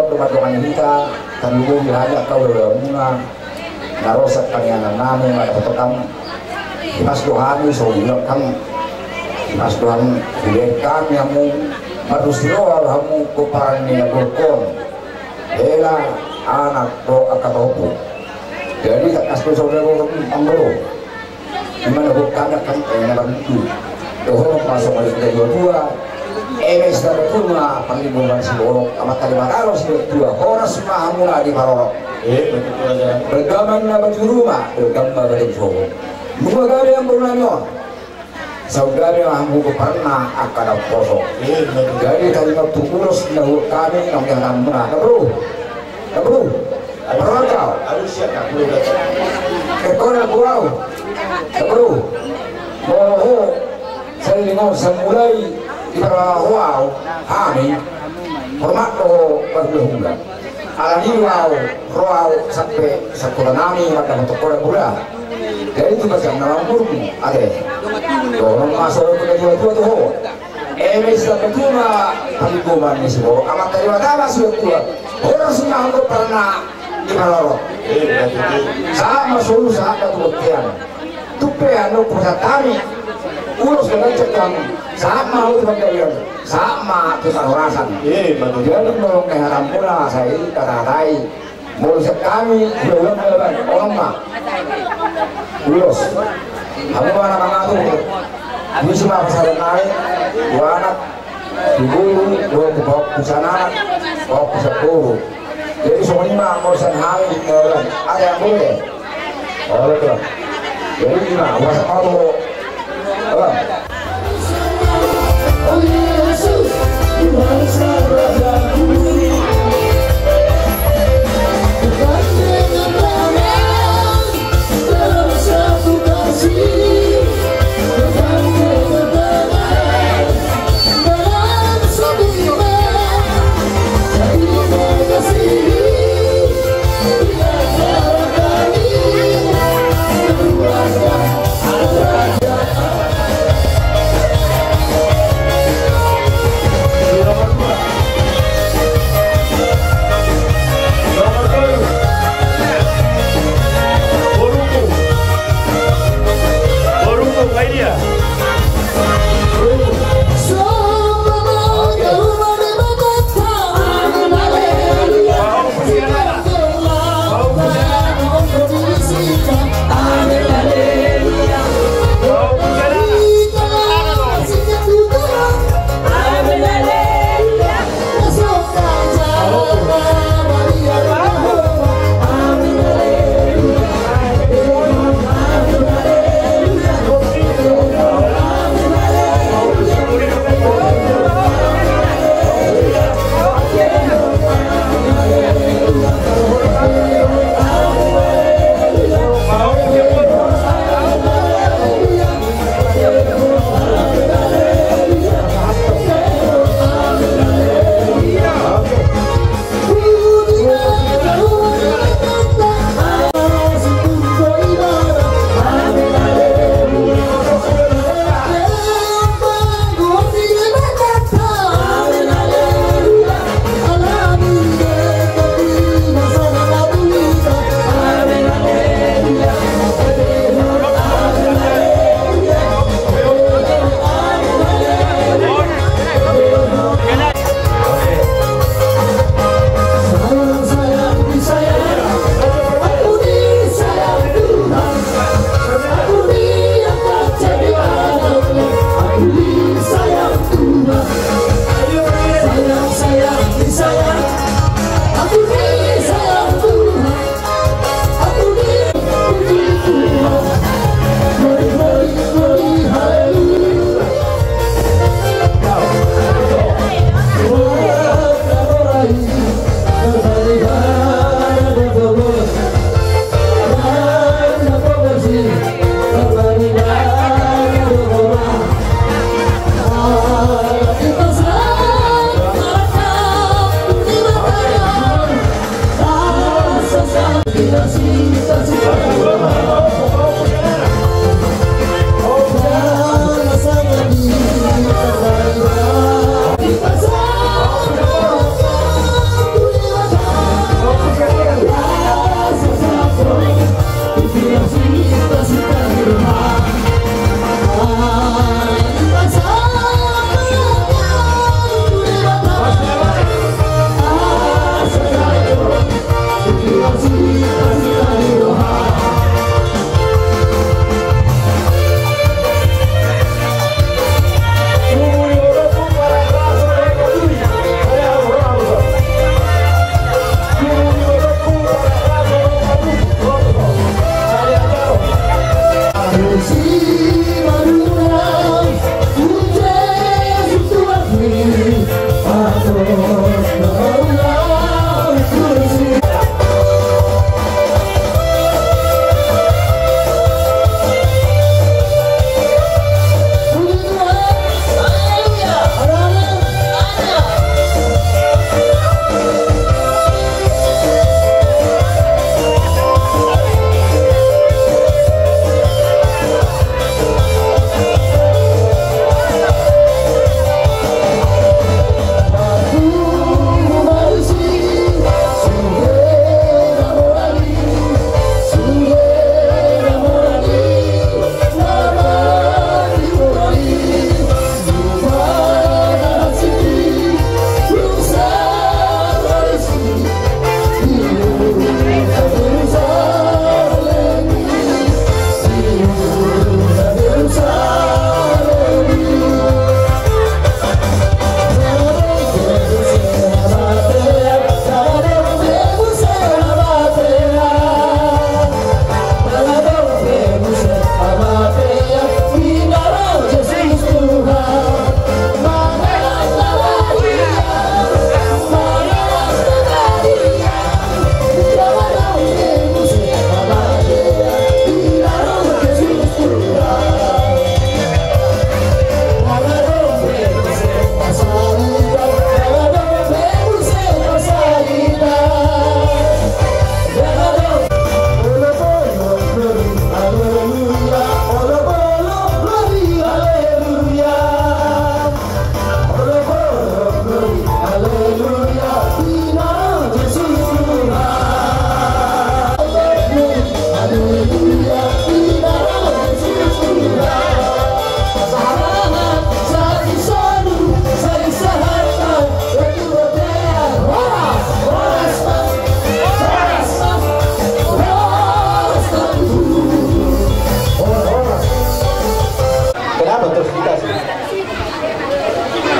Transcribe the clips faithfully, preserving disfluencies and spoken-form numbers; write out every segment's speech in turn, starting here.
Songon i ma dongan hita, tarlumobi hami angka hulahula muna, na ro sian angka inanami, mandapothon hamu. Ipas do hami, so iulak hamu. Ipas do hamu, huliat hami hamu, marus ni roha hamu, pomparan ni na buruk on. Hela, anak, dohot angka pahompu. Jadi, tangkas do so, amang boru. Ima na bukan kan, eh, na bantu. Dohot ma songon i tu dua. Eme sitamba tu ma parlinggoman siborok, Amanta Debata do situa. Horas ma hamuna diparorot. Eh, betul, Raja. Bergaman na batu ruma, bergam ma batu sobo. Nunga gabe amang boru nami on. Saudara hamuna pernah angka na poso. Eh, betul. Jadi tadi waktu ulos na hurang hami nang yang hamuna. Kabru. Kabru. Alu sian, alu sian, kabru. Ekor na buau. Kabru. Molo ho, salilingon samulai, ibarat ho au, hami, hormat do ho, baru hula. Alani au, ro au, sampe, sakuta nami, maka untuk kora bula. Jadi tu macam nama burung, ade. Dorong masuk ke dua-dua tu ho. Eme sitamba tu ma parlinggoman ni siborok, Amanta Debata ma situa. Horas ma anggo pernah diparorot. Sahat ma solu, sahat ma tu bontean. Tung pe anu pusat hami. Ulos dengan cekang. Sahat ma tu panggabean. Sahat ma tu parhorasan. Jadi molo ngeharam muna sai kata-katai. Molo sian hami, dua ulang na laban, onom ma. Ulos. Hamu ma na mangatur. Disi ma pasaran nai, tu anak, tu boru, dohot tu pahompu sian anak, pahompu sian boru. Jadi songon i ma molo sian hami, na laban. Ada yang boleh? Olo, tulang. Jadi ima, uas apa tu? Tulang.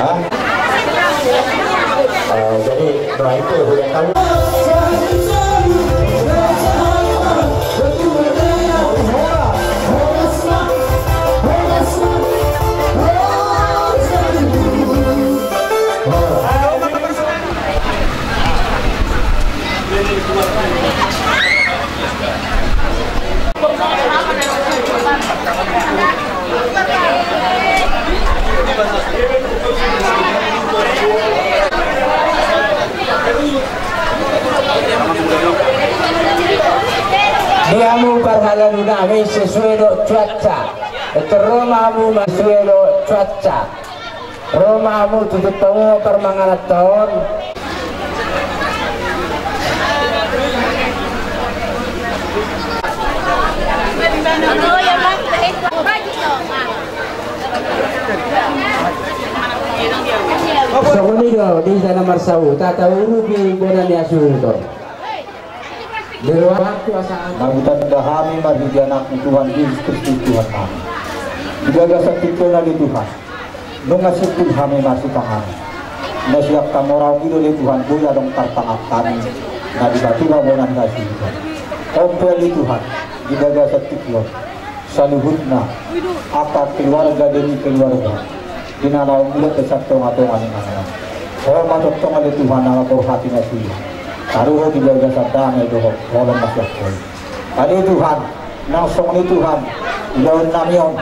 Ah, jadi doa itu ya, udah tahu. Di hamu parhalado nami sesuai dohot cuaca. Ro ma hamu ma sesuai dohot cuaca. Ro ma hamu, tutup hamu ma parmangananta on. Songon i do di hita na marsahuta, taurupi bona ni hasuhuton. Di ruang kuasa. Mangihut hami marhite Anakmu Tuhan Jesus Kristus Tuhan nami. Di bagasan tingki on ale Tuhan, nunga simpul hami marsipanganon. Na sian hamoraon i do ale Tuhan, boi adong tarpangan hami na di batu na bona ni hasuhuton. On pe ale Tuhan, di bagasan tingki on, saluhutna angka keluarga demi keluarga, di na laho mulak tu tongatonga ni inganan. Ho ma tongtong ale Tuhan na mangkorhoti nasida, taruhon di bagasan dame dohot holong na sian Ho i. Ale Tuhan, nang songon i Tuhan, ulaon nami on,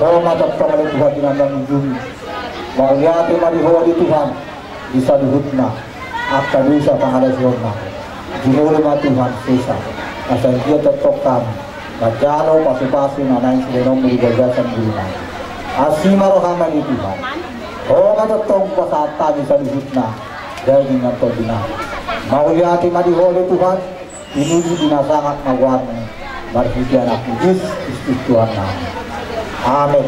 Ho ma tongtong ale Tuhan di na mangujungi. Mauliate ma di Ho ale Tuhan, di saluhutna angka dosa pangalaosion nami. Jumolo ma Tuhan sesa, asa anggiat tongtong hami manjalo pasupasu na naeng sidohononmu di bagasan ngolu nami. Asi ma roham ale Tuhan. Ho ma tongtong pasahat hami saluhutna daging nang tondi nami. Mauliate ma di Ho ale Tuhan, pinuji di na sangap ma goarmu, marhite Anakmu Jesus Kristus Tuhan nami. Amen.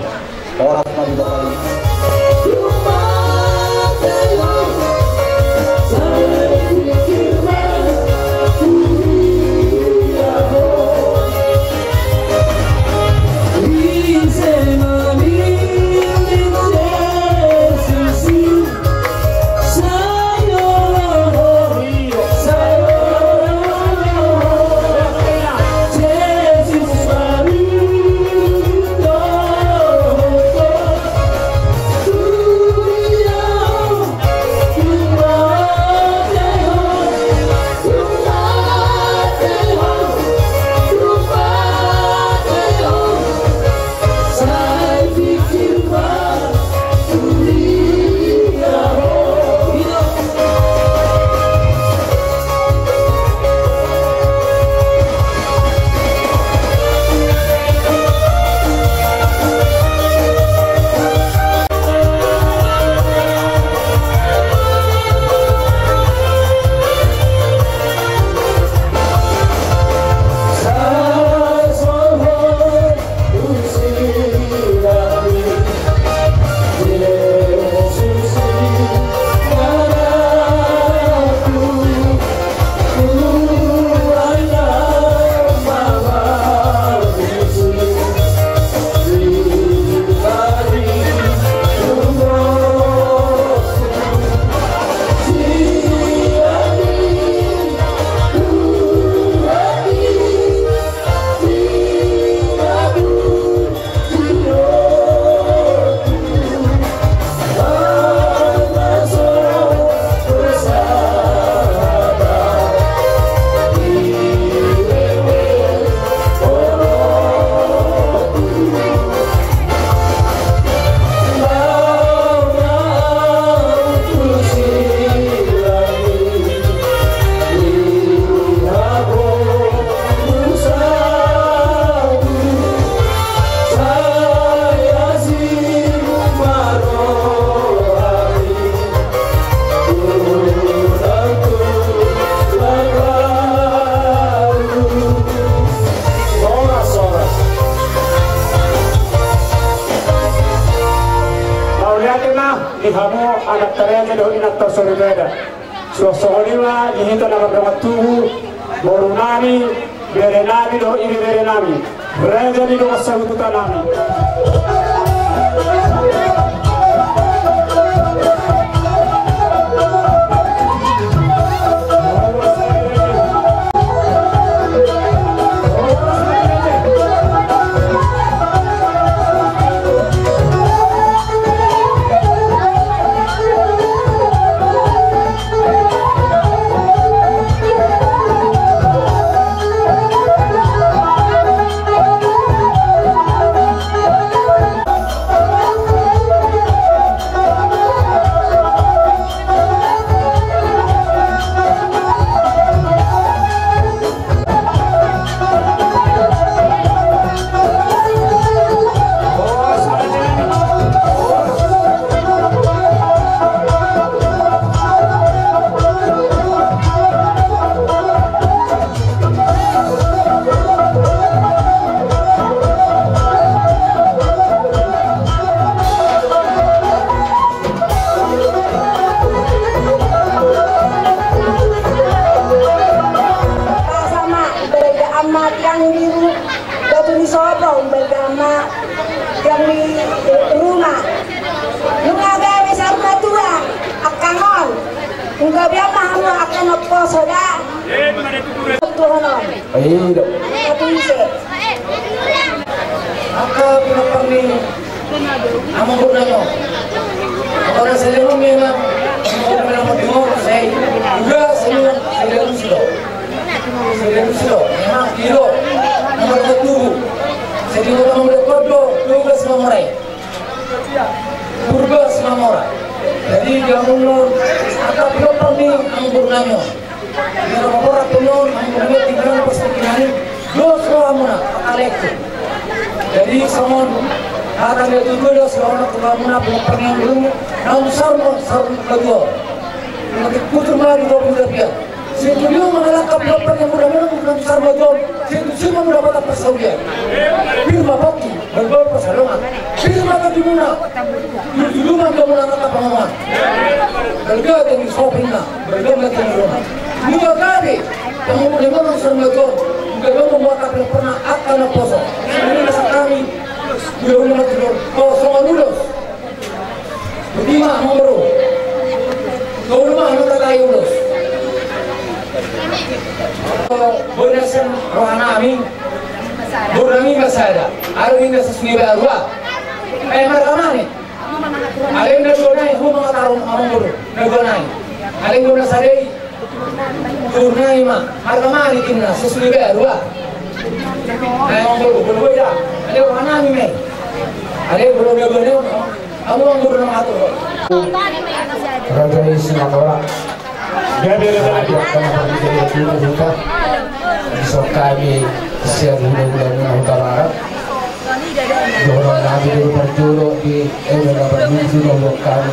Horas ma di Debata. Mauliate ma di hamu anak tareja dohot inanta soripada. Suang songon i ma di hita na mardongan tubu, boru nami, bere nami dohot ibebere nami, raja ni dongan sahuta nami. Gabe ma hamu angka na poso da. Tuhan. Ayo. Angka pinompar ni amangboru nami on. Angka na salelengon memang amangboru nami on, sai uda salelengon, salelengon sido. Salelengon sido. Memang i do na marga tubu. Salelengon amangboru do, Purba Simamora i. Purba Simamora. Jadi di hamu on angka pinompar ni amangboru nami on. Di na paborhat on, amangboru nami on, tinggal pas tinggal i, dos rohamuna, angka laengku. Jadi songon hata ni natuatua, dos rohamuna, pinompar ni amangboru nami on, na saur, saur matua. Nanti kutur ma di topi uda pia. Sai tu dia mangalangka pinompar ni amangboru nami on, na saur matua, sai tu dia ma muna dapotan parsaulian. Pir ma pongki, balbal parsadongan. Pir ma tondimuna, pir jujur ma hamuna angka pangomoan. Balga tong i sopinna, balga ma tong i roma. Nunga gabe pangomon ni amangboru nami on, nunga gabe mambuat angka pinompar na angka na poso. Songon i ma sian hami, uda uda ma tutu, songon ulos. Boti ma amangboru. Tolu ma hami tatai ulos. Boi na sian roha nami. Boru nami ma sada. Alai ninna sasuni baru a. Eh, marga ma ni. Alai na dua nai, ho ma mangaturhon amangboru. Na dua nai. Alai na sada i. Turnai ma, marga ma ni ninna, sasuni baru a. Ai amangboru, boru boi da. Alai roha nami ma i. Alai boru na dua nai, hamu amangboru na mangaturhon. Raja i Simamora. Gabe, gabe, gabe. Dison hami sian hulahula muna Hutabarat. Dohonon nami do parjolo di eme na marnundu na huboan hami.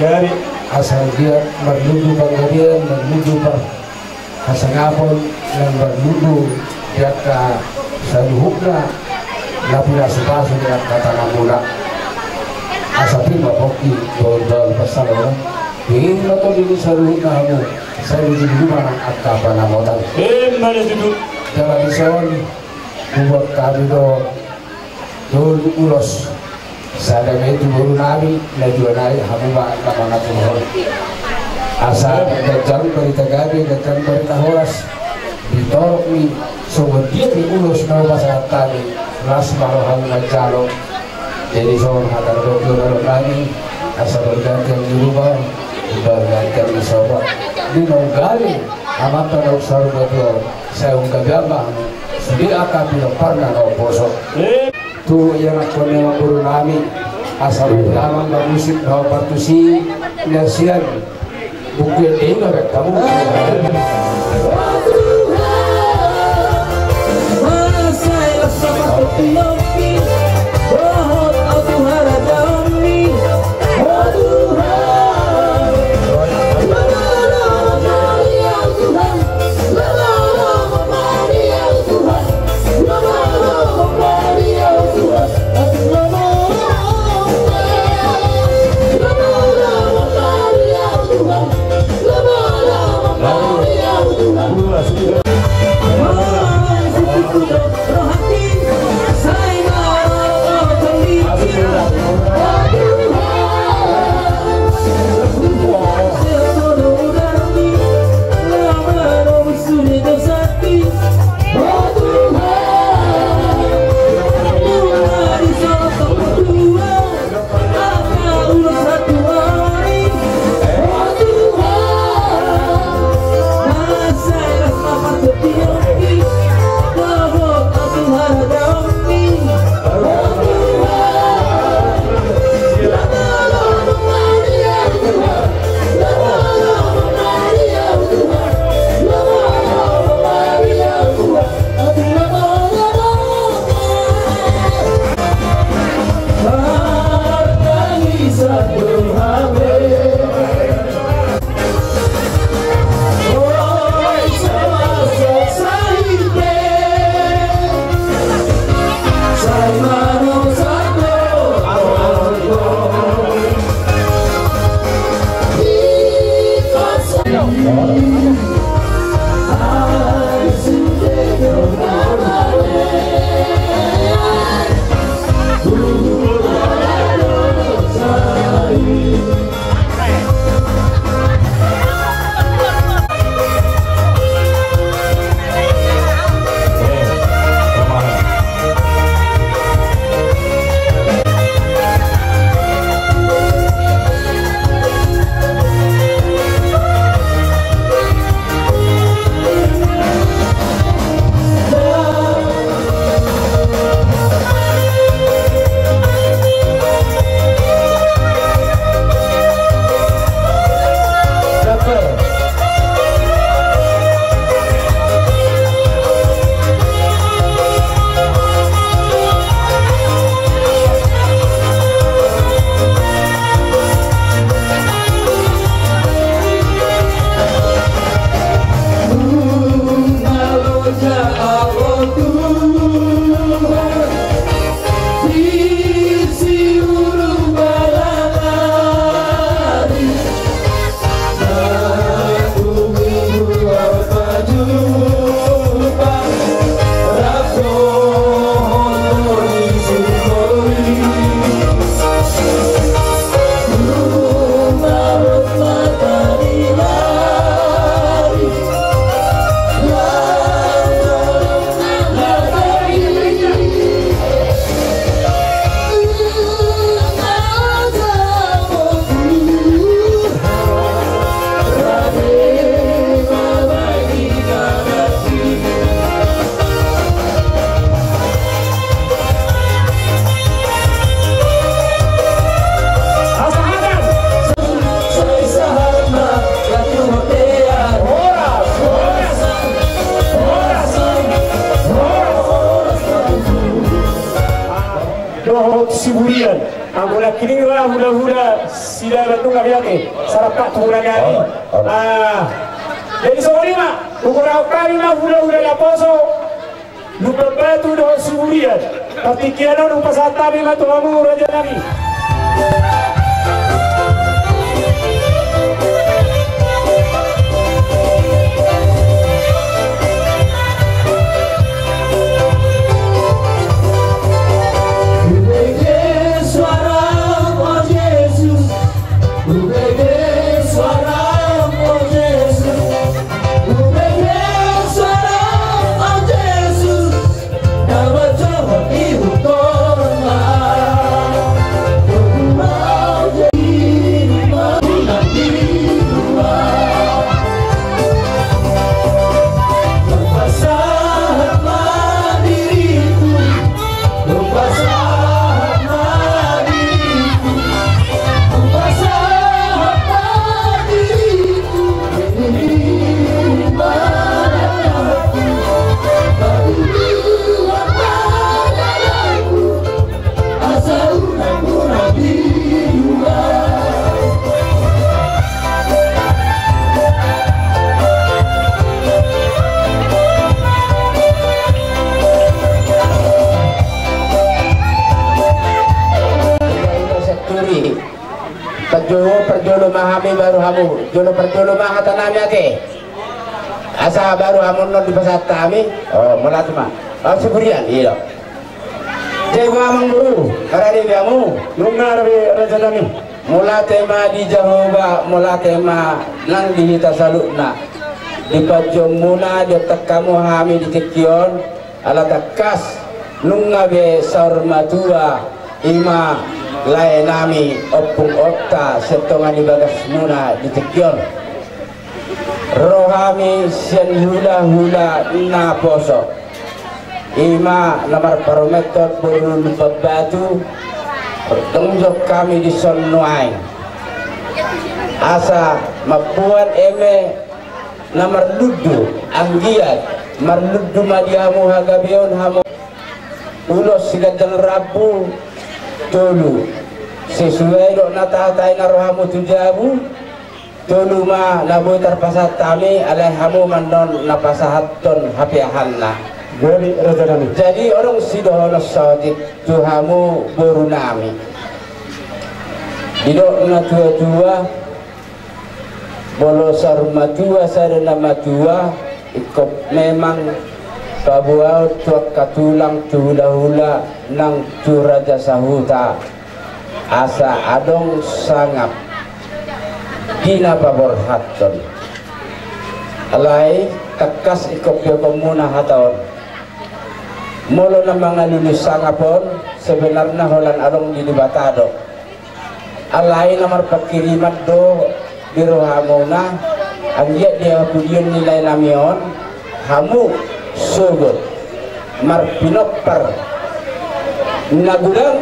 Gabe. Asa anggiat marnundu panggabean, marnundu parhasangapon, nang marnundu di angka saluhutna na pinasupasu ni angka tanganmuna. Asa pir ma pongki, balbal parsadongan. Pir ma tondi ni saluhutna hamu, sai di julu ma nang angka panamotan. Emma tutu. Jala dison hubuat hami do tolu ulos. Sada ma i tu boru nami, na dua nai hamu ma na mangaturhon. Asa ganjang barita gabe, ganjang barita horas. Di torop ni songon dia pe ulos na hupasahat hami, las ma rohamu manjalo. Jadi songon hata ni natuatua nami, asa margantian ni ruma, margantian ni sopo. Di naung gabe amanta na saur matua on, sai gabe ma hamu, sude angka pinomparna na umposo. Tu ianakhon ni amangboru nami, asa boi damang ma musik na partusi na sian Buku ende i ma baen hamu. Ida bandung kami ate, sarap pak tuburan kami. Ah, jadi songon i ma, hugoarahon hami ma hulahula naposo, Lumban Batu dohot Siburian. Partingkian on hupasahat hami ma tu hamu raja nami. Parjolo, parjolo ma hami baru hamu. Jolo parjolo ma hata nami ate. Asa baru hamu annon dipasahat hami. Oh, mauliate ma. Oh, Siburian, iya. Jago amang boru, rade be hamu. Nunga rade raja nami. Mauliate ma di Jahowa, mauliate ma nang di hita saluhutna. Dipajonmuna diontang hamu hami di tingki on, ala tangkas nunga be saur matua, i ma lae nami, ompung onta, sian tonga ni bagasmuna di tingki on. Ro hami sian hulahula naposo, i ma na marparumaenhon boru Lumban Batu, jongjong hami dison nuaeng. Asa mamboan eme na marlundu, anggiat marlundu ma di hamu hagabeon hamu. Ulos siganjang rambu tolu. Sesuai dohot na tahatai na ro hamu tu jabu. Tolu ma na boi tarpasahat hami, alai hamu ma annon na pasahathon hapeahanna. Jadi raja nami. Jadi adong sidohonon saotik tu hamu boru nami. Didok na tuatua, molo saur matua sada na matua, ingkon memang paboaon tu angka tulang, tu hulahula nang tu raja sahuta. Asa adong sangap di na paborhathon. Alai tangkas ingkon piokomuna hata on. Molo na mangalului sangap on, sebenarna holan adong di Debata do. Alai na marpangkiriman do di rohamuna, anggiat di hapudion ni lae nami on, hamu sogot marpinompar na godang,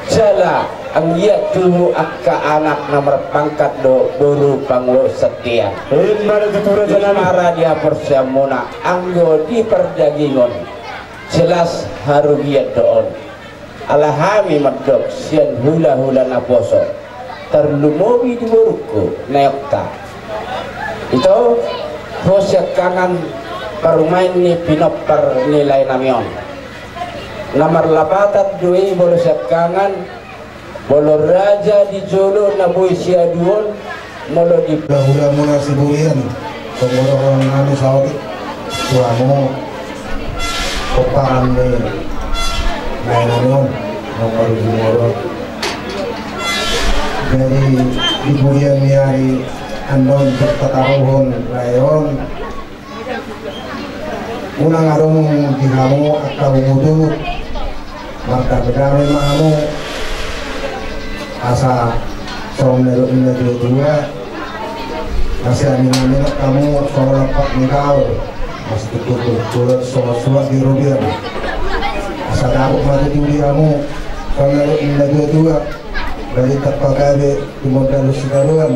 jala anggiat tubu angka anak na marpangkat dohot boru pangulo satia. Ima tutu raja nami. Ima ra di haporseaonmuna, anggo di pardagingon jelas harugian do on. Ala hami mandok sian hulahula naposo, tarlumobi di borungku na eokta. Ito, ho siangkangan parumaen ni pinompar ni lae nami on. Na marlapatan do i molo siangkangan, molo raja di jolo na boi siaduon, molo di. Hulahula muna Siburian, songon dohonon nami saotik tu hamu pomparan ni lae nami on, nomor dua. Jadi di pudian ni ari annon tartaruhon lae on. Unang adong di hamu angka ungutungut, mardamedame ma hamu. Asa songon na nidok ni na tuatua, na siaminaminan hamu songon lampak ni gaol, masitukutukulan songon suhat di robean. Asa dapot ma tutu di hamu songon na nidok ni na tuatua, balintang pagabe tumundalhon sitadoan.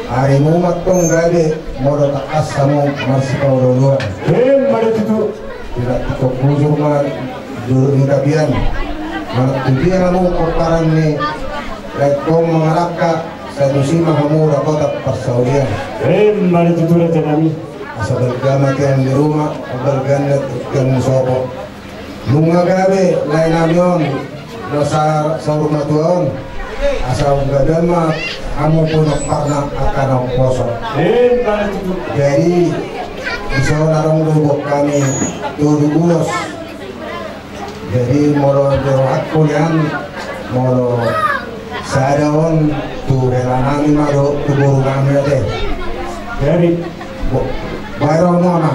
Arimu ma antong gabe molo tangkas hamu marsipaolooloan. Ima tutu. Pinantikhon bujur ma jolo ni tapian. Manang tu dia hamu pomparan ni Rengkong mangalangka, sadusi ma hamu dapotan parsaulian. Emma tutu raja nami. Asa balga ma tiang ni ruma, balga na tiang ni sopo. Nunga gabe lae nami on, na sa-, saur matua on. Asa gabe ma hamu ponomparna angka naposo. Emma tutu. Jadi, di son adong do hami tu ulos. Jadi molo di rohangku nian, molo sada on tu hela nami ma dohot tu boru nami ate. Jadi bo-, baen roha ma.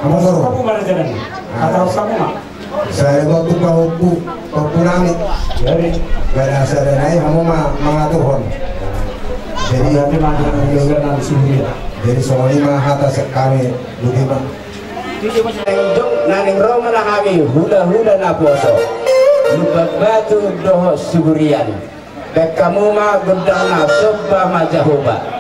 Amang boru. Sapu ma raja nami. Hata sapu ma. Sada do tu pahompu, pahompu nami. Jadi. Baen sada nai hamu ma mangaturhon. Jadi. Jadi ma, jadi songon i ma hata sian hami, boti ma. Naeng jong, naeng ro ma hami hulahula naposo Lumban Batu dohot Siburian. Baen hamu ma gondangna, somba ma Jahowa.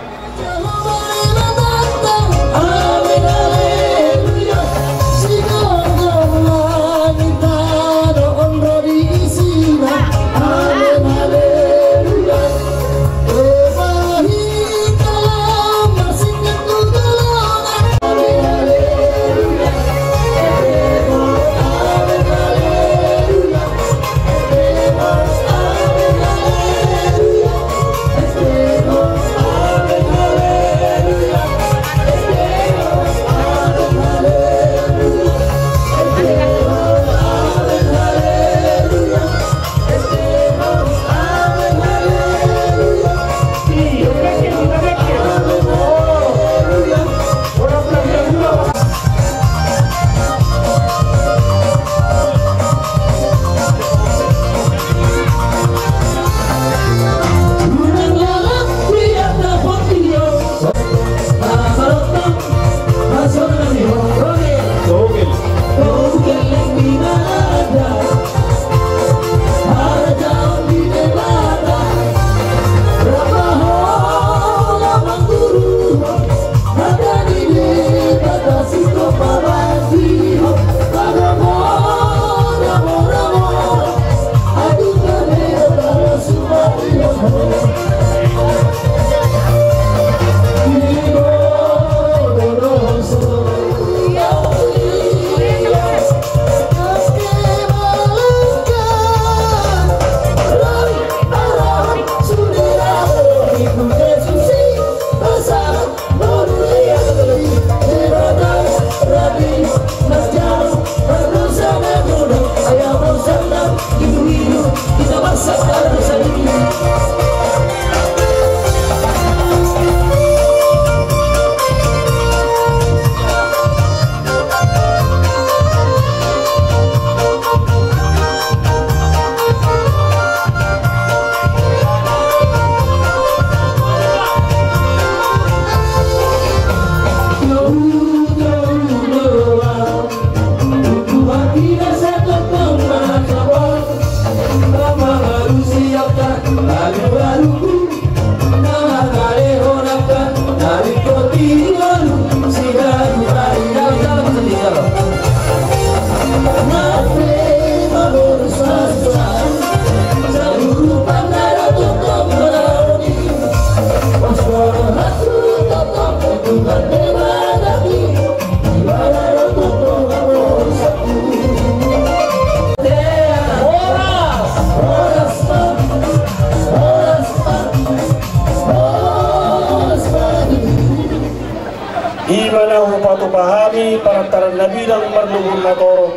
I ma na hupatupa hami panantaran na bidang marlungun na torop.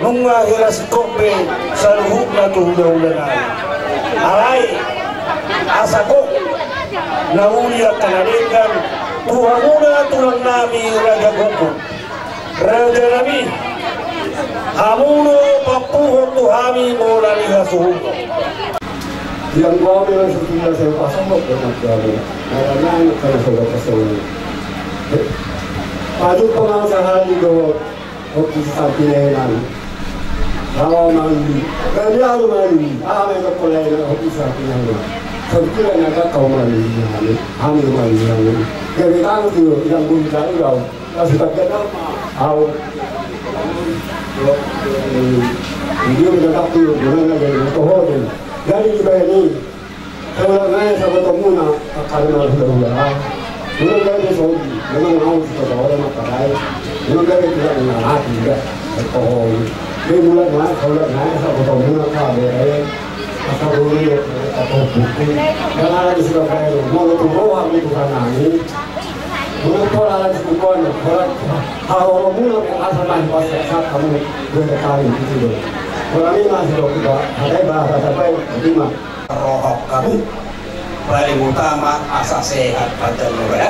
Nunga hira singkop be saluhutna tu hulahula nami. Alai asa gok na uli angka na denggan tu hamuna tulang nami Raja Gunggung. Raja nami, hamu do pampuhon tu hami mona ni hasuhuton. Yang gua bilang sebetulnya saya pasang kok dengan kamu. Karena yang kena saya pasang. Padu pengasahan di dohot. Ompu si Sampingan. Hawa mali. Kami haru mali. Ame ko kolai na ompu si Sampingan. Sampingan na kau mali. Hami mali. Kami tahu tu yang pun tahu kau. Kasih pakai nama. Au. Dia udah tak tu. Dia udah tak tu. Jadi di bayar ni. Saulak nai sabotomuna, angka na marhulahula. Unang gabe sodi, memang au sitotona mangkatai. Unang gabe tulang na mati, iba. Alkohol. Be mulak nai, saulak nai sabotomuna, angka bere. Angka bere, angka bukti. Jala ala ni sibabaen, molo tu roha ni Tuhan nami. Molo pola ala ni sibabaen, pola haholomuna, asa nai pas hamu. Dua kali, gitu. Pola lima, sibuk, iba. Ada, iba, ada, sampai lima. Roham hamu. Paling utama asa sehat badan, ya.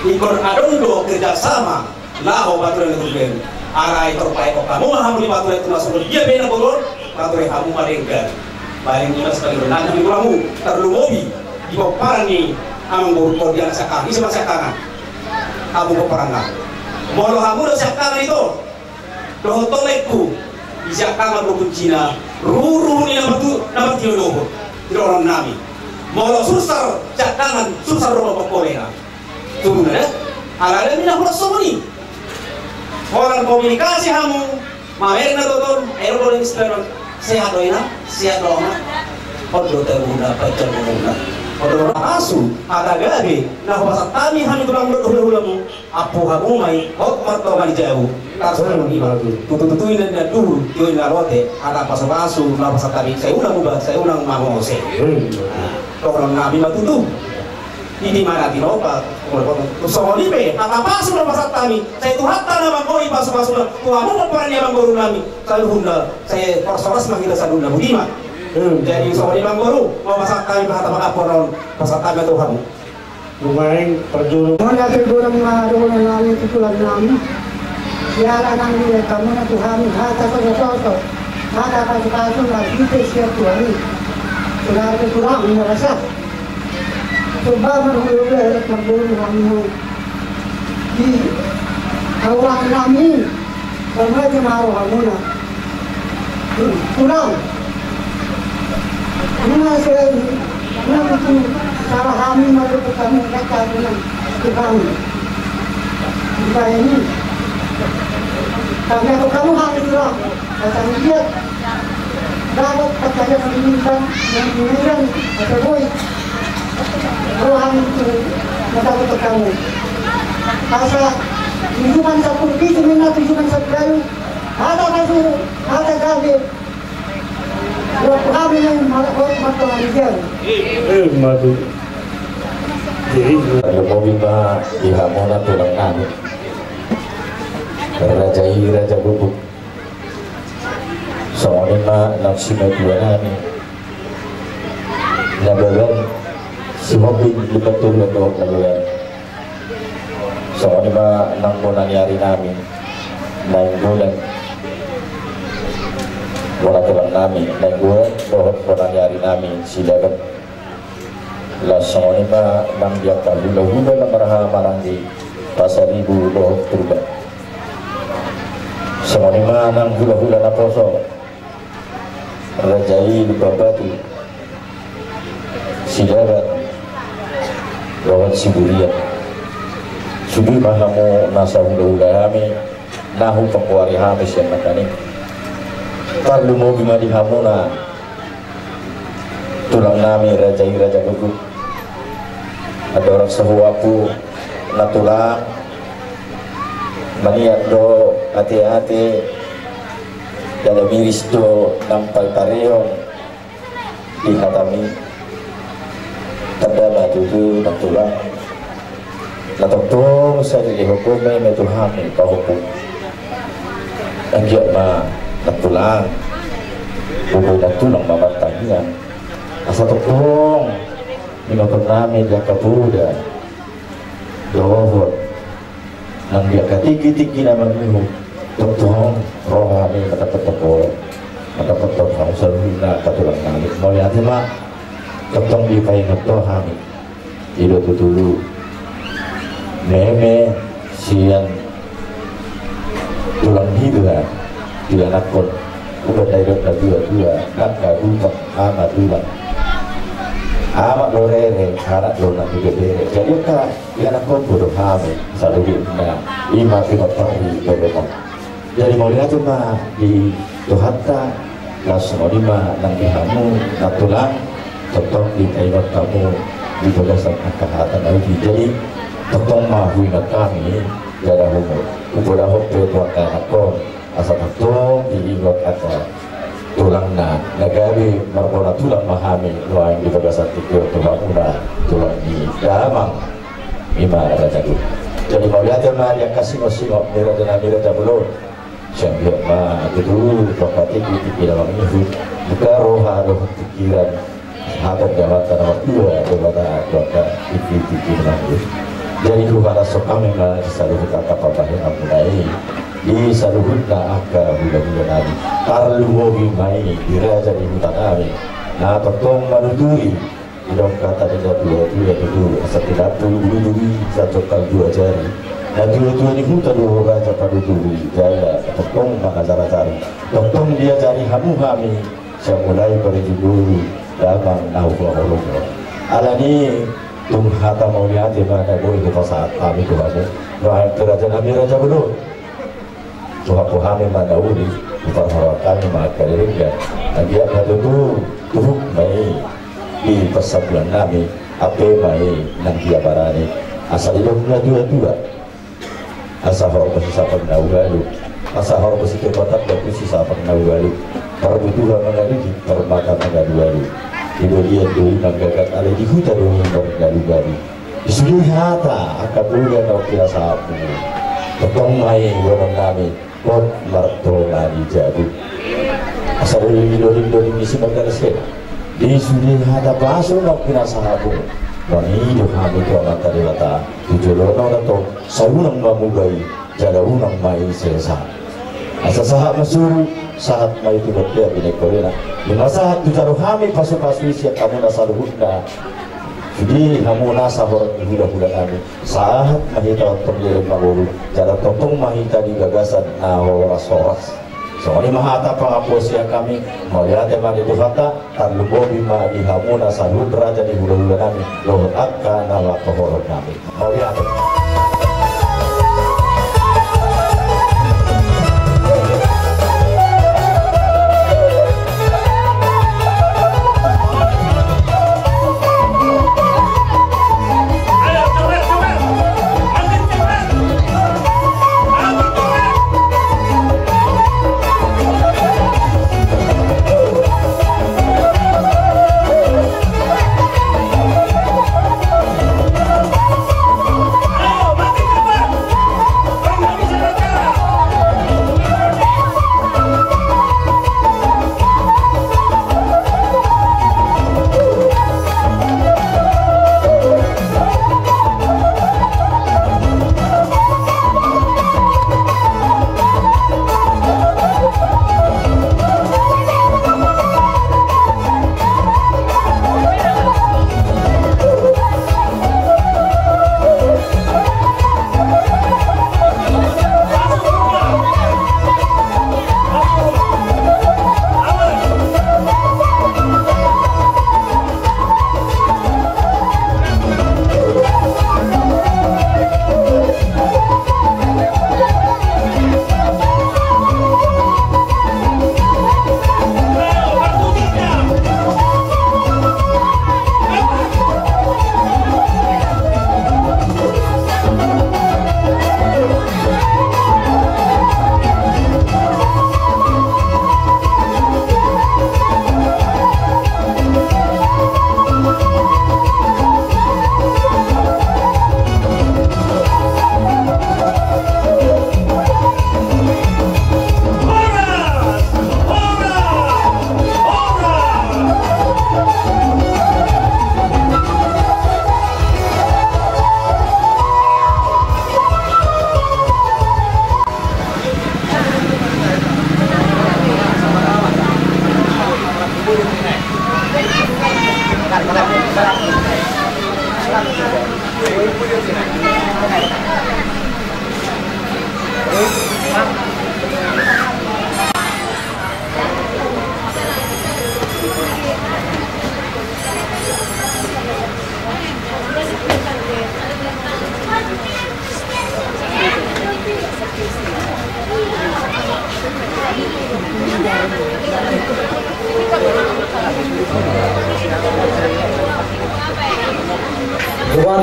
Ingkon adong do kerjasama laho patuduhon tu tulang. Alai torpaek hamu ma hamu di patuduhon tu tulang, songon dia pe na boru, patuduhon hamu ma denggan. Paling utama sebagai berenang hamu, tarlumobi di pomparan ni amangboru, di anak siangkangan, ise ma siangkangan? Hamu pomparanna. Molo hamu do siangkangan ito, dohot tolekku, di siangkangan do kuncina, ruhut-ruhut ni na martu-, na martinodohon, di roha nami. Molo sursar siangkangan, sursar do pangkolena. Tutu na, da? Alana i na hurang songon i. Holan komunikasi hamu, mamereng na toton, ero do istilah on. Sehat do ina, sehat do ama. On do tauna, pacar muna. On do asu, hata gabe, na hupasahat hami, hami tulang dohot hulahulamu. Ampu hamu ma i, hot martonga ni jabu. Tarsuhon i ma. Tutu-tutu i na duhul, tio i na lote, hata pasu-pasu na hupasahat hami, sai unang ubat, sai unang mamose. Dohonon nami ma tutu. Di mana tinopa, songon i pe, hata pasu na hupasahat hami, sai Tuhanta na manggohi pasu-pasuna, tu hamu pomparan ni amangboru nami, saluhutna, sai horas-horas ma hita saluhutna, boti ma. Jadi songon i amangboru, molo pasahat hami hata pangampuon on, pasahat hami tu hamu. Lumayan parjolo. Mauliate godang ma dohonon nami tu tulang nami. Jala nang dibaen hamu ma tu hami hata soso-soso, hata pasu-pasu na hita sian Tuhan i. Sonari pe tulang na rasa. Coba marhulahula, elek marboru hamu di hahurangan nami. Sarupa ma rohamuna. Tulang. Nunga se, nunga tutu sala hami mandok tu hamu, kata nunga tu hami. Dibaen i. Kami atau kamu hami tulang. Asa lihat. Dapat percaya kami minta, yang diinginkan, asa boi. Roham itu, mata kamu. Asa, tujuan sapuluh itu, mina tujuan sapuluh. Hata pasu, hata gabe. Buat kami yang malah buat makan aja. Eh, madu. Jadi, lumobi ma di hamuna tulang nami. Raja i, raja guguk. Songon i ma nang simatua nami. Nababan, Sihombing, Lumban Toruan dohot Nababan. Songon i ma nang bona ni ari nami, Nainggolan. Bona tulang nami, Nainggolan, dohot bona ni ari nami, Silaban. Laos songon i ma nang di angka hulahula na marhaha maranggi, Pasaribu dohot Purba. Songon i ma nang hulahula naposo, raja i Lumban Batu, Silaban dohot Siburian. Sude ma hamu nasa hulahula hami, na hupanggoari hami sian nangkaning. Tarlumobi ma di hamuna tulang nami, raja i raja guguk. Andorang sahuapu na tulang, maniat do ate-ate, jala miris do nang parpareon di hatami. Tanda ma tutu na tulang. Na tongtong sai dilehon meme tu hami pahompu. Anggiat ma na tulang, boi na tulang ma martangiang. Asa tongtong, di ma pernah me jaka poda. Dohot nang di angka tingki-tingki na mangihut, tongtong roha ni mata petepol, mata petepol hamu saluhutna angka tulang nami. Mauliate ma, tongtong dipaingot do hami. I do tutu meme sian tulang hita, dianakhon. Uban na didok na tua-tua, nang na dutang ama tulang. Ama do rere, anak do na bere. Jadi angka dianakhon do hami saluhutna, i ma pinompar ni beremon. Jadi mauliate ma di Tuhanta, laos songon i ma nang di hamu na tulang. Tongtong dipaingot hamu di bagasan angka hata na uli. Jadi tongtong ma huingot hami, jala humu hupodahon pe tu angka anakkon, asa tongtong diingot angka tulangna na gabe marbona tulang ma hami nuaeng di bagasan tingki on tu hamuna tulang ni damang. Ima raja i. Jadi mauliate ma di angka singot-singot ni raja nami raja bolon. Sian dia ma tutu tu angka tingki-tingki na mangihut, buka roha dohot pikiran, hata ni Amanta na martua Debata tu angka tingki-tingki na mangihut. Jadi hupasahat hami ma di saluhut angka pambahenanmuna i, di saluhutna angka hula-hula nami, tarlumobi ma i di raja ni huta nami na tongtong manuturi. Didok hata ni natua-tua tutu, asa tinampul ulu-ulu i, asa jongkal dua jari. Natua-tua ni huta do raja panuturi, jala tongtong mangajar-ajari. Tongtong diajari hamu hami, sian mulai parjolo damang na hupaholongi. Alani i, tung hata mauliate ma na boi hupasahat hami tu hamu nuaeng tu raja nami raja bolon. Tuhahon hami ma na uli, huparhorahon hami ma angka denggan. Anggiat ma tutu tuhuk ma i di parsambulan nami, ampe ma i nang dia barani. Asa didok natua-tua, asa horbo sisapang na ualu, asa horbo sitopatan batu sisapang na ualu. Parbutuha mangalusi, parmata mangalualu. Dibalian do i manggagat, alai di huta do i mangalugalu. Di sude hata angka bola na pinasahatmu, tongtong ma i dohonon nami, hot martonga ni jabu. Asa boi doding-doding ni si Magdalena. Di sude hata pasu na pinasahatmu, mangido hami tu Amanta Debata, tu jolona on antong, sai unang ma muba i, jala unang ma i sesa. Asa sahat ma suru, sahat ma i tu bontean binengkon i. Ima sahat tu jalo hami pasu-pasu i sian hamu na saluhutna. Sude hamu nasa horong ni hula-hula nami, sahat ma hita tongtong leleng mangolu, jala tongtong ma hita di bagasan na horas-horas. Songon i ma hata pangampuon sian hami, mauliate ma di Tuhanta, tarlumobi ma di hamu na saluhut raja ni hula-hula nami, dohot angka na mangkaholongi hami. Mauliate.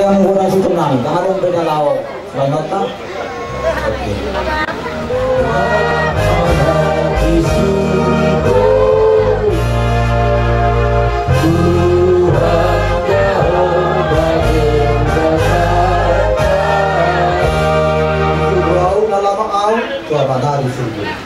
Yang guna situ nang, tangan dong beda lao. Selamat, Pak. Oke. Tuhan, Tuhan, Tuhan, lama au, Tuhan, Tuhan, Tuhan,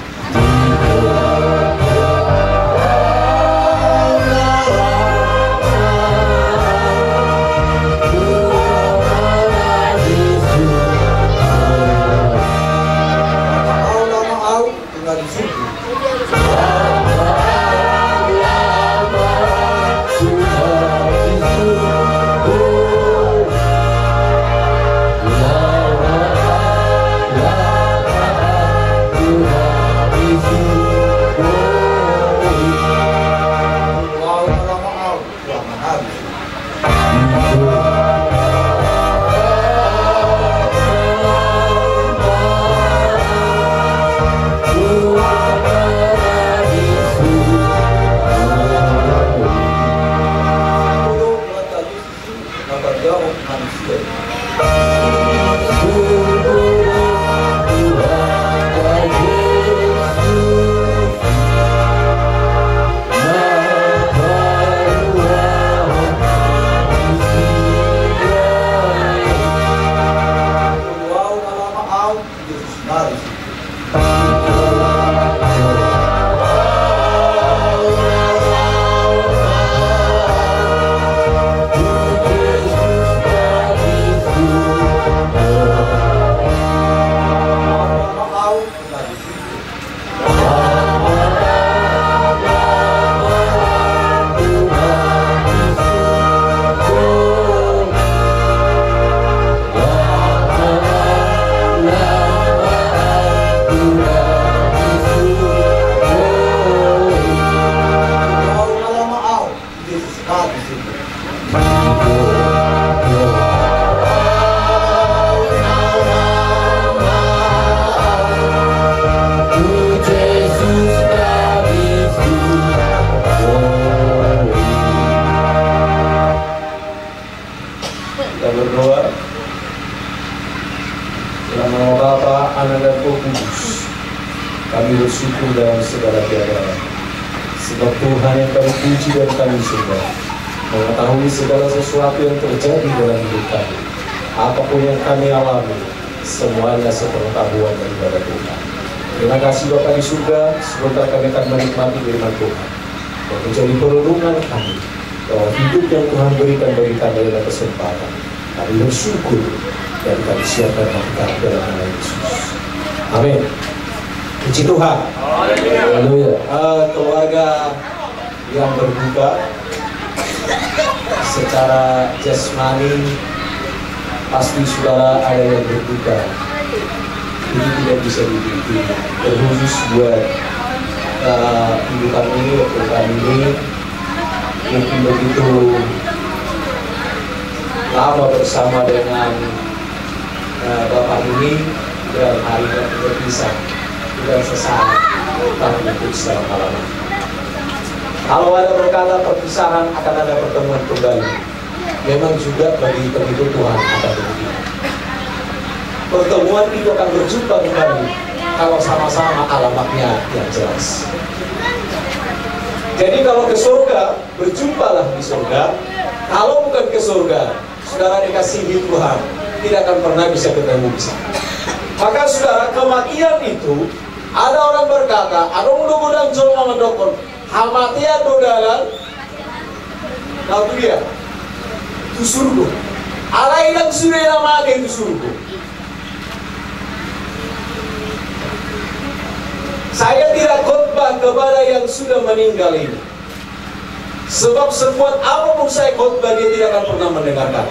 Kita berdoa. Dalam nama Bapa, Anak, dan Roh Kudus, kami bersyukur dalam segala keadaan. Sebab Tuhan yang kami puji dan kami sembah, mengetahui segala sesuatu yang terjadi dalam hidup kami. Apapun yang kami alami, semuanya sepengetahuan daripada Tuhan. Terima kasih Bapa di surga, sebentar kami akan menikmati firman Tuhan. Dan menjadi perenungan kami bahwa hidup yang Tuhan berikan bagi kami adalah kesempatan. Kami bersyukur dan kami siapkan hati kami dalam nama Yesus. Amin. Puji Tuhan. Haleluya. Eh, keluarga yang berduka, secara jasmani pasti saudara ada yang berduka. Ini tidak bisa dipungkiri. Terkhusus buat eh, ibu kami, wakil kami ini mungkin begitu lama bersama dengan eh, bapak ini, dan hari ini berpisah, bukan sesaat, tapi untuk selama-lamanya. Kalau ada berkata perpisahan, akan ada pertemuan kembali. Memang juga bagi pengikut Tuhan akan demikian. Pertemuan itu akan berjumpa kembali kalau sama-sama alamatnya yang jelas. Jadi kalau ke surga, berjumpalah di surga. Kalau bukan ke surga, saudara dikasihi Tuhan, tidak akan pernah bisa ketemu di sana. Maka saudara, kematian itu, ada orang berkata, adong do godang jolma mandokkon, hamatean do dalan na tu dia, tu surgo. Alai ndang sude na mate tu surgo. Saya tidak khotbah kepada yang sudah meninggal ini. Sebab sekuat apapun saya khotbah, dia tidak akan pernah mendengarkan.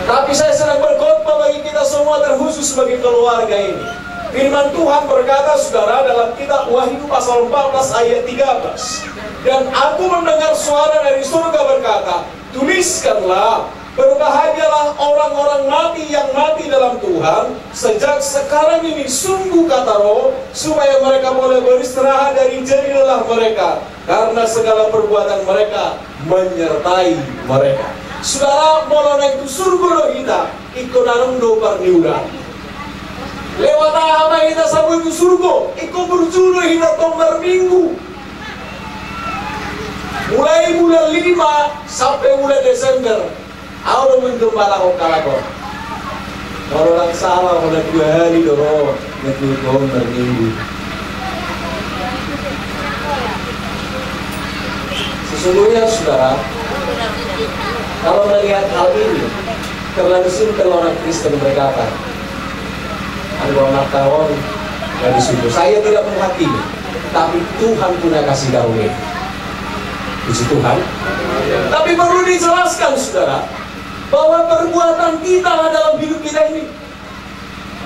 Tapi saya sedang berkhotbah bagi kita semua, terkhusus bagi keluarga ini. Firman Tuhan berkata, saudara, dalam kitab Wahyu pasal empat belas ayat tiga belas, "Dan aku mendengar suara dari surga berkata, 'Tuliskanlah, berbahagialah orang-orang mati yang mati dalam Tuhan, sejak sekarang ini sungguh,' kata Roh, 'supaya mereka boleh beristirahat dari jerih lelah mereka, karena segala perbuatan mereka menyertai mereka.'" Sudara, molo naeng tu surgo do hita, ingkon adong do parniulaan. Lewat aha ma hita saboi tu surgo? Ingkon burju do hita tong marminggu. Mulai bulan lima sampe bulan Desember, au do menggembalahon halak on. Molo ndang sala, holan dua hali do ro, na dua hali marminggu. Sesungguhnya, sudara, kalau melihat hal ini, terlalu simpel orang Kristen berkata, "Aduh, anak tahun dari subuh." Saya tidak menghakimi, tapi Tuhan punya kasih karunia. Puji Tuhan. Tapi perlu dijelaskan, sudara, bahwa perbuatan kita dalam hidup kita ini,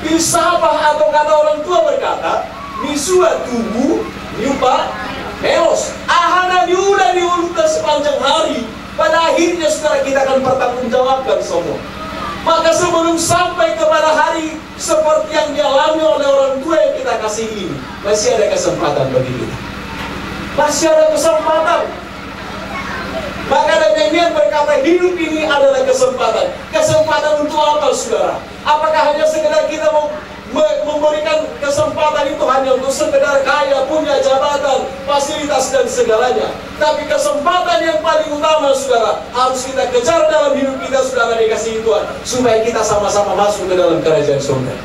filsafat atau kata orang tua berkata, "Misua tubu, miupa melos." Aha na niula ni ngolunta sepanjang hari, pada akhirnya, sudara, kita akan pertanggungjawabkan semua. Maka sebelum sampai kepada hari seperti yang dialami oleh orang tua yang kita kasihi ini, masih ada kesempatan bagi kita. Masih ada kesempatan. Maka Daniel berkata, hidup ini adalah kesempatan. Kesempatan untuk apa, sudara? Apakah hanya sekedar kita mau me-, memberikan kesempatan itu hanya untuk sekedar kaya, punya jabatan, fasilitas, dan segalanya? Tapi kesempatan yang paling utama, sudara, harus kita kejar dalam hidup kita, sudara, dikasihi Tuhan, supaya kita sama-sama masuk ke dalam kerajaan surga.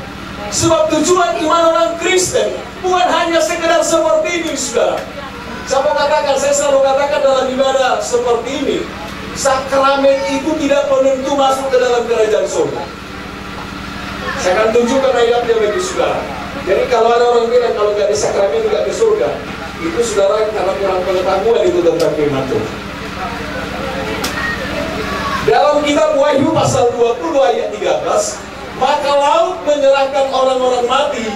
Sebab tujuan iman orang Kristen bukan hanya sekedar seperti ini, sudara. Saya mau katakan, saya selalu katakan dalam ibadah seperti ini, sakramen itu tidak penentu masuk ke dalam kerajaan surga. Saya akan tunjukkan ayatnya bagi sudara. Jadi, kalau ada orang bilang kalau nggak ada sakramen nggak ke surga, itu, sudara, karena kurang pengetahuan itu tentang firman Tuhan. Dalam kitab Wahyu pasal dua puluh ayat tiga belas, maka laut menyerahkan orang-orang mati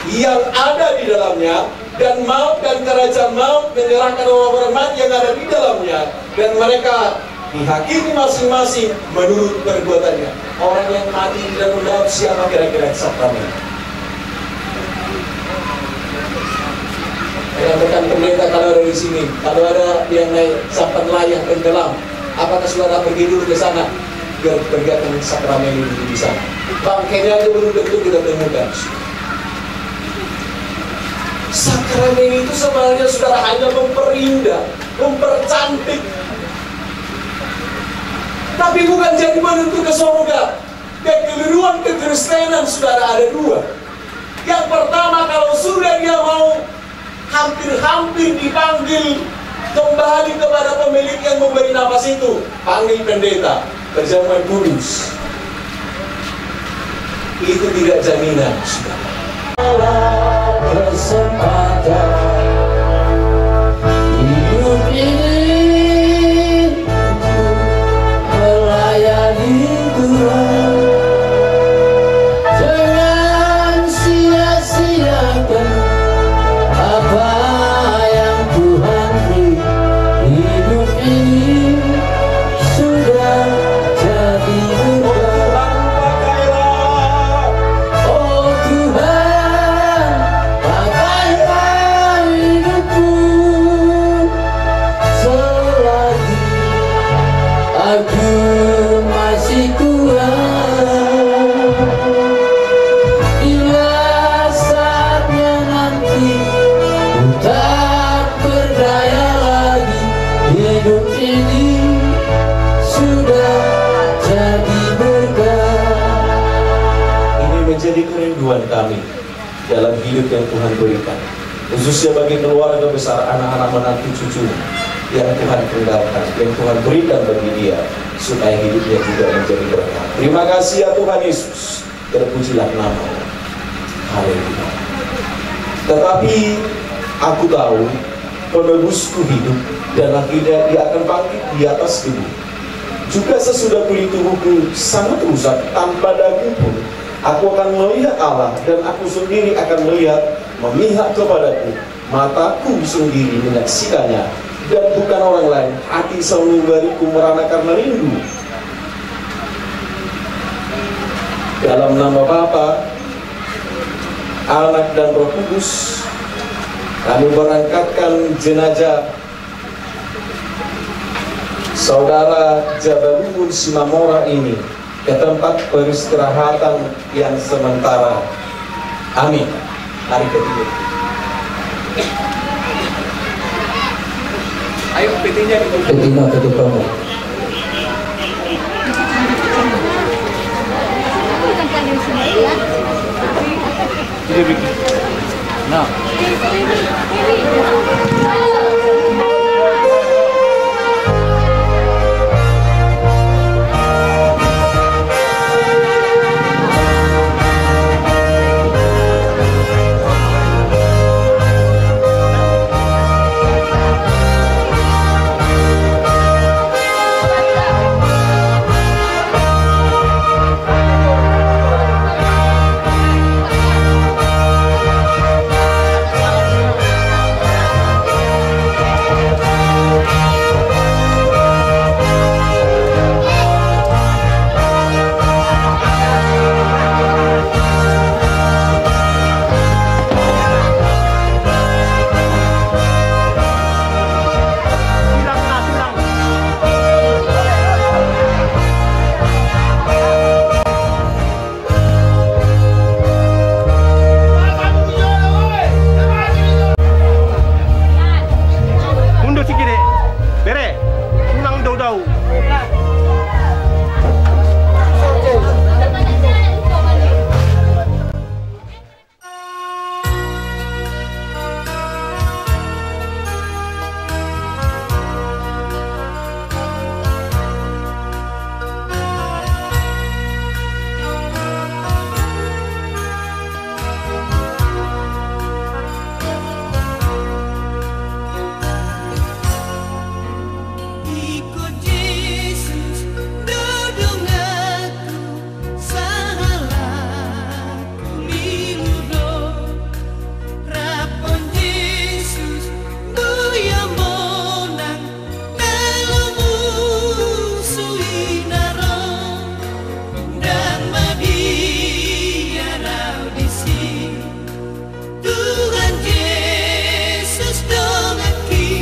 yang ada di dalamnya, dan maut dan kerajaan maut menyerahkan orang-orang mati yang ada di dalamnya, dan mereka dihakimi masing-masing menurut perbuatannya. Orang yang mati di dalam laut siapa kira-kira, siapa nih? Rekan-rekan pendeta, kalau ada di sini, kalau ada yang naik sampan layang tenggelam, apakah saudara pergi dulu ke sana? Biar tegakkan sakramen itu di sana. Bangkainya aja belum tentu kita temukan. Sakramen itu sebenarnya, saudara, hanya memperindah, mempercantik. Tapi bukan jadi penentu ke surga. Kekeliruan kekristenan, saudara, ada dua. Yang pertama, kalau sudah dia mau hampir-hampir dipanggil kembali kepada pemilik yang memberi nafas itu, panggil pendeta, perjamuan kudus. Itu tidak jaminan, saudara. Kesempatan hidup ini melayani Tuhan. Jangan sia-siakan apa yang Tuhan beri. Hidup ini sudah jadi berkat. Oh Tuhan, pakailah hidupku selagi aku masih kuat. Bila saatnya nanti ku tak berdaya lagi, hidup ini sudah jadi berkat. Ini menjadi kerinduan kami dalam hidup yang Tuhan berikan, khususnya bagi keluarga besar, anak-anak, menantu, cucu yang Tuhan kendalikan, yang Tuhan berikan bagi dia, supaya hidupnya juga menjadi berkat. Terima kasih ya Tuhan Yesus, terpujilah nama-Mu. Haleluya. Tetapi aku tahu penebusku hidup dan akhirnya dia akan bangkit di atas tubuh. Juga sesudah kulit tubuhku sangat rusak tanpa daging pun, aku akan melihat Allah dan aku sendiri akan melihat memihak kepadaku. Mataku sendiri menyaksikannya dan bukan orang lain. Hati sanubariku merana karena rindu. Dalam nama Bapa, Anak dan Roh Kudus, kami berangkatkan jenazah Saudara Jabalumun Simamora ini ke tempat peristirahatan yang sementara. Amin. Mari ke timur. Ayo, petinya ditutup. Petinya tutup kamu. Nah. Mundur sikit, Dek. Bere, unang daudau. Iko Jesus, do donganku, sahalakku lilu do. Rap on Jesus, boi Ho monang, na lomo suina ro. Ndang mabiar au disi. Tuhan Jesus donganki,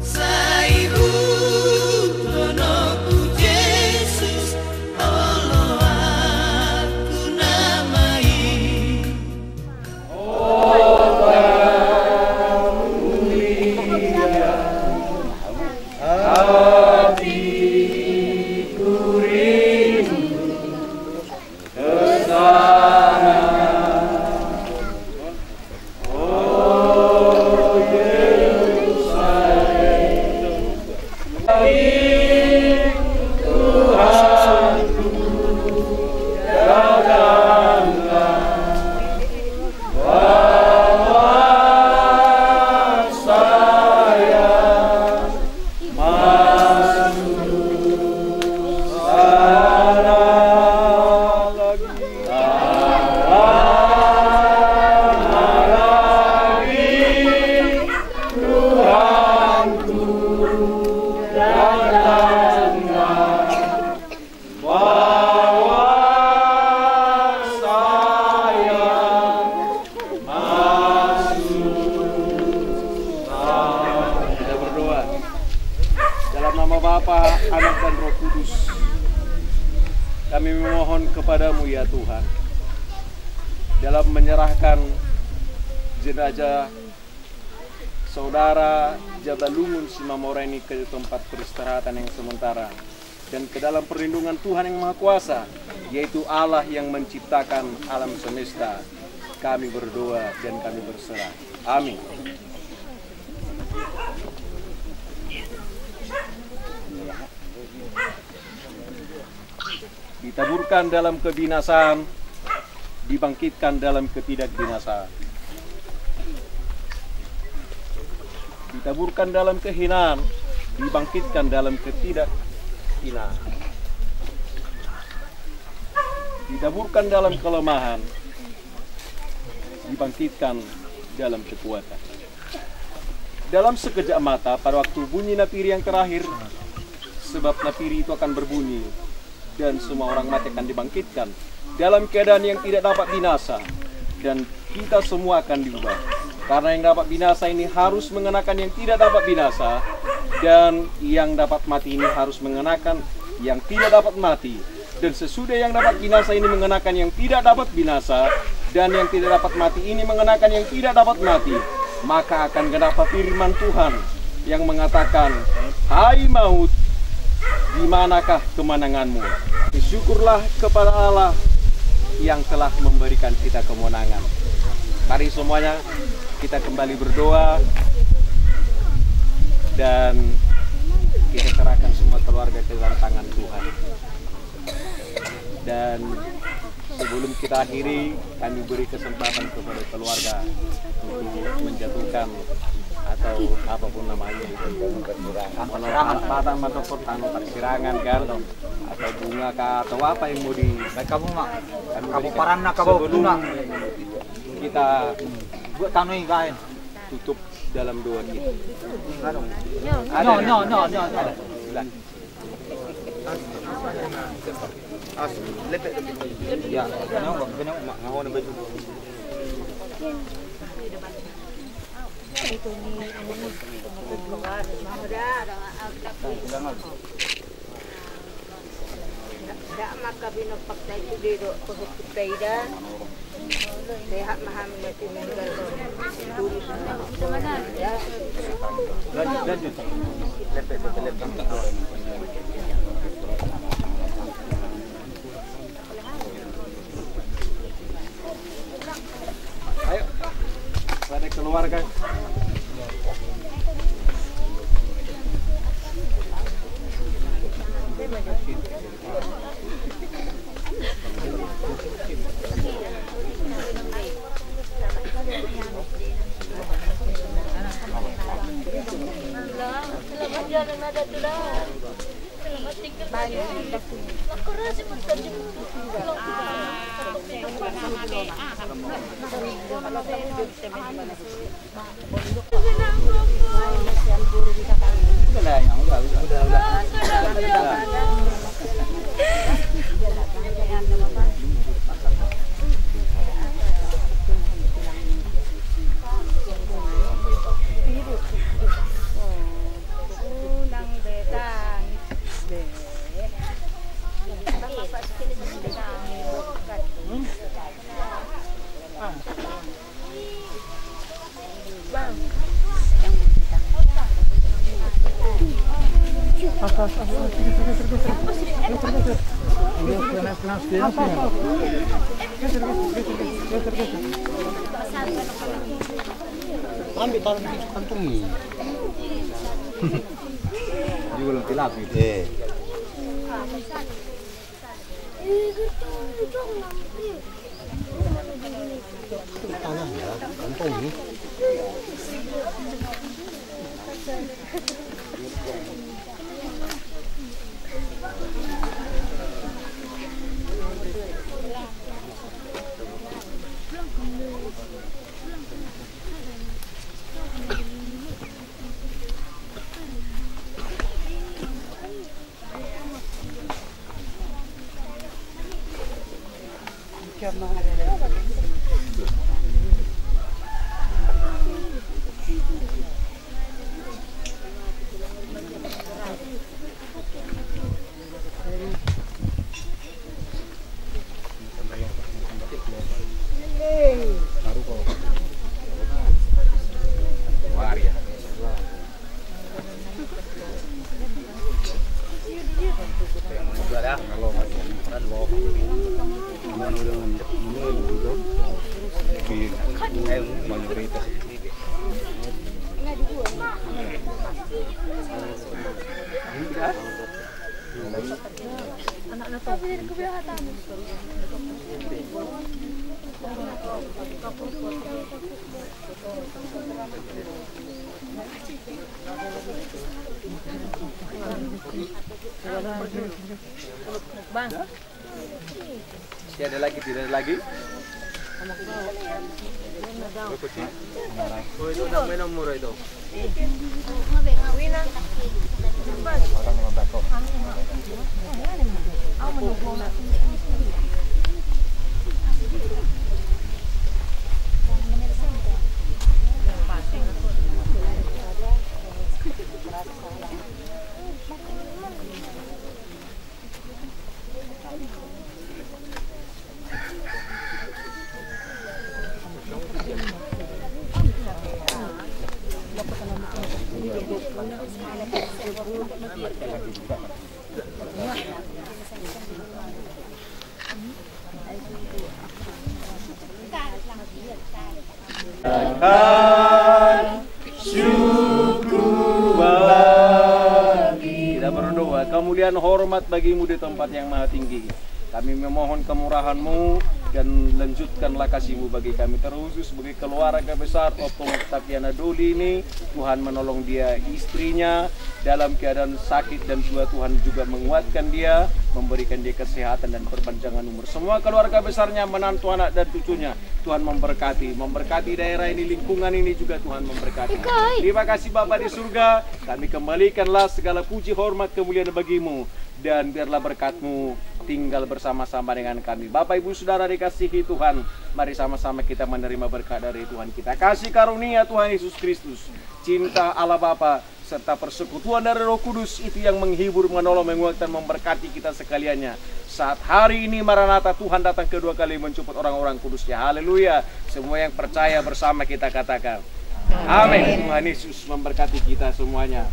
sai huhut ro tu Jesus, oloanku nama i. Kita berdoa. Dalam nama Bapa, Anak, dan Roh Kudus, kami memohon kepada-Mu, ya Tuhan, dalam menyerahkan jenazah Saudara Jabalungun Simamora ini ke tempat peristirahatan yang sementara dan ke dalam perlindungan Tuhan yang Maha Kuasa, yaitu Allah yang menciptakan alam semesta. Kami berdoa dan kami berserah. Amin. Ditaburkan dalam kebinasaan, dibangkitkan dalam ketidakbinasaan. Ditaburkan dalam kehinaan, dibangkitkan dalam ketidakhinaan. Ditaburkan dalam kelemahan, dibangkitkan dalam kekuatan. Dalam sekejap mata, pada waktu bunyi napiri yang terakhir, sebab napiri itu akan berbunyi, dan semua orang mati akan dibangkitkan dalam keadaan yang tidak dapat binasa, dan kita semua akan diubah. Karena yang dapat binasa ini harus mengenakan yang tidak dapat binasa, dan yang dapat mati ini harus mengenakan yang tidak dapat mati. Dan sesudah yang dapat binasa ini mengenakan yang tidak dapat binasa, dan yang tidak dapat mati ini mengenakan yang tidak dapat mati, maka akan genap firman Tuhan yang mengatakan, "Hai maut, di manakah kemenanganmu?" Syukurlah kepada Allah yang telah memberikan kita kemenangan. Mari semuanya kita kembali berdoa dan kita serahkan semua keluarga ke dalam tangan Tuhan. Dan sebelum kita akhiri, kami beri kesempatan kepada keluarga untuk menjatuhkan atau apapun namanya itu, penyerahan, mata, mata, tano, taksirangan kan, atau bunga kah, atau apa yang mau di, kamu mak, kami berikan. Sebelum kita buat tano ini, kain tutup dalam doa kita. Nyo, nyo, nyo, nyo. Silakan. Sehat ma hami na tinggal. Ayo, pada keluarga. Ambil taruh di kantung ni. Dia belum tilap gitu. Eh. Bang. Tidak ada lagi, tidak ada lagi. Oh, itu udah minum murah itu. Kan syukur bagi. Kita berdoa. Kemuliaan hormat bagimu di tempat yang maha tinggi. Kami memohon kemurahan-Mu dan lanjutkanlah kasih-Mu bagi kami, terkhusus bagi keluarga besar Ompung Tapiana Doli ini. Tuhan menolong dia, istrinya dalam keadaan sakit dan tua, Tuhan juga menguatkan dia, memberikan dia kesehatan dan perpanjangan umur. Semua keluarga besarnya, menantu, anak dan cucunya, Tuhan memberkati, memberkati daerah ini, lingkungan ini juga Tuhan memberkati. Terima kasih Bapa di surga, kami kembalikanlah segala puji hormat kemuliaan bagi-Mu. Dan biarlah berkat-Mu tinggal bersama-sama dengan kami. Bapak, Ibu, Saudara dikasihi Tuhan, mari sama-sama kita menerima berkat dari Tuhan kita. Kasih karunia Tuhan Yesus Kristus, cinta Allah Bapa, serta persekutuan dari Roh Kudus itu yang menghibur, menolong, menguatkan, memberkati kita sekaliannya. Saat hari ini Maranatha, Tuhan datang kedua kali menjemput orang-orang kudus-Nya. Haleluya. Semua yang percaya bersama kita katakan, amin. Tuhan Yesus memberkati kita semuanya.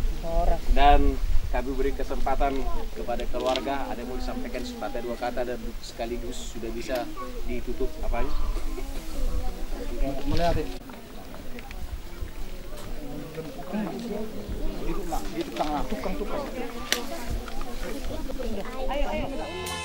Dan kami beri kesempatan kepada keluarga, ada yang mau disampaikan sepatah dua kata dan sekaligus sudah bisa ditutup apanya? Melihat. Itu, Mak, itu tukang, tukang, tukang. Ayo, ayo.